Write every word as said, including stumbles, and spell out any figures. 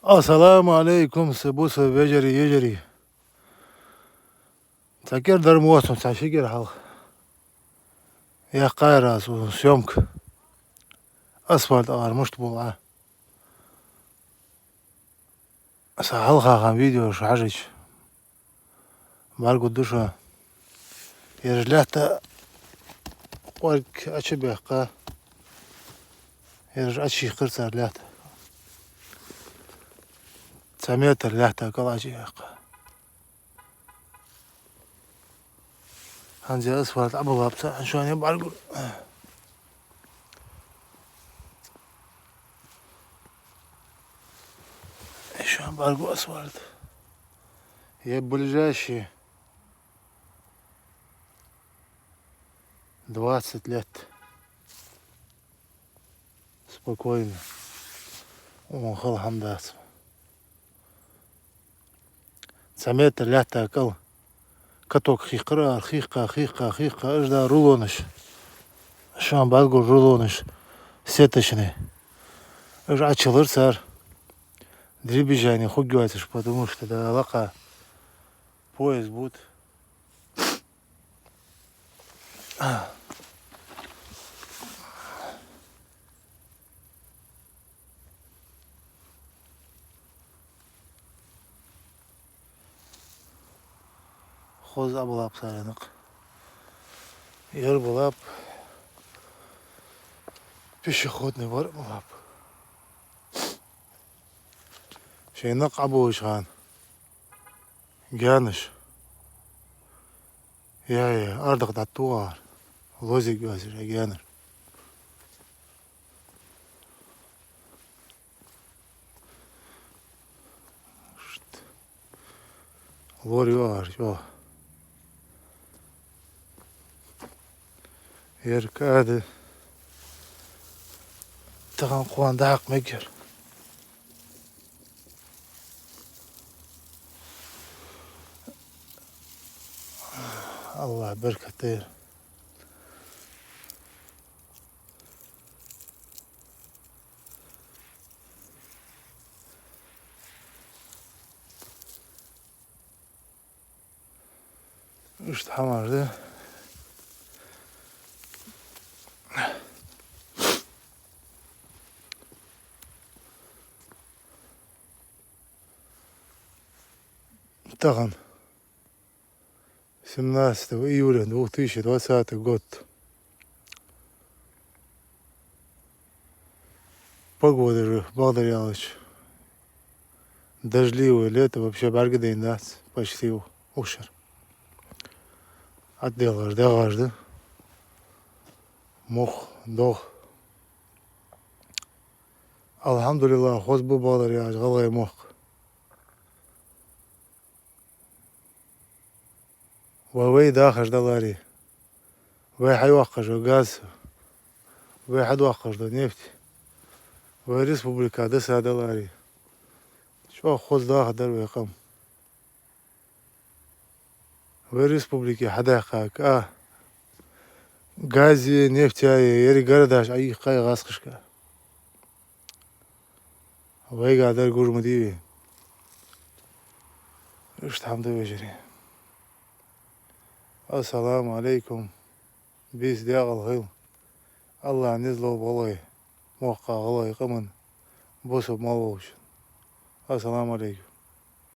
Ассаламу Ӏалайкум, са бусалба вежарий, йижарий. Цхьа кӀира дар моцам, цхьа ши кӀира хьалха. Яьккхаяр аз укх съёмка. Асфальт агӀор мишта бул Ӏа. Са хьалхагӀа видео шо хьажача, бӀаргагургда шоана. Ераш лаьтта кӀоарга Ӏочубаьккха. Ераш Ӏочуйийхкар цар лаьтта. Цхьа метр лаьтта кӀал Ӏочуйийхка. ХӀанз асфальт Ӏобиллаб цар, шоана бӀаргагур. Шоана бӀаргагу асфальт. Я ближайшие двадцать лет. Спокойно. Укхун хала хӀама дац. Цхьа метр лаьтта кӀал каток хийхкар ара, хийхка, хийхка, хийхка, уж да рулонаш. Шоана бӀаргагур рулонаш сеточные. Уж Ӏочуллар цар. Дребезжание хургйоацаш, потому что да лакха поезд бут. Хоза Ӏобиллаб цар никъ. Ер биллаб пешеходный, бар биллаб. Шоай никъ ӀобоагӀача хана гаьнаш. Я, я, ардах дӀатӀатоха ара. Лозиг йоацаш я гаьнаш. Лор йоагӀар, йо. Ер кӀада. Тахан кхоана дӀахьакха мегар. АллахӀа беркат дойла. Иштта хӀамаш да. Тахан семнадцатого июля две тысячи двадцатый год. Погода же, бакъдар аьлча, дождливое лето, вообще бӀаргадайна дац, почти укх шера. Ӏаддалар, дагӀаш да. Мох, догӀа. АлхьамдулиллахӀ, хоза ба, бакъдар аьлча, гӀалгӀай мохк. Вай, вай дахаш даларе, вай хьайоаккхаш дола газ, вай хьадоаккхаш дола нефть, вай республика даса даларе, чӀоагӀа хоза даха дар вай къам. Вай республике хьадаьккха а газе, нефтяе, еррига городаш Ӏоийккха а гӀазкхашка. Вайга дар гуш ма дий вай. Иштта хӀама да, вежарий. Ассаламу Ӏалайкум. Бийса даькъала хийла. АллахӀа низ лолба гӀалгӀай мохка, гӀалгӀай къаман, бусалба мел волчун. Ассаламу Ӏалайкум.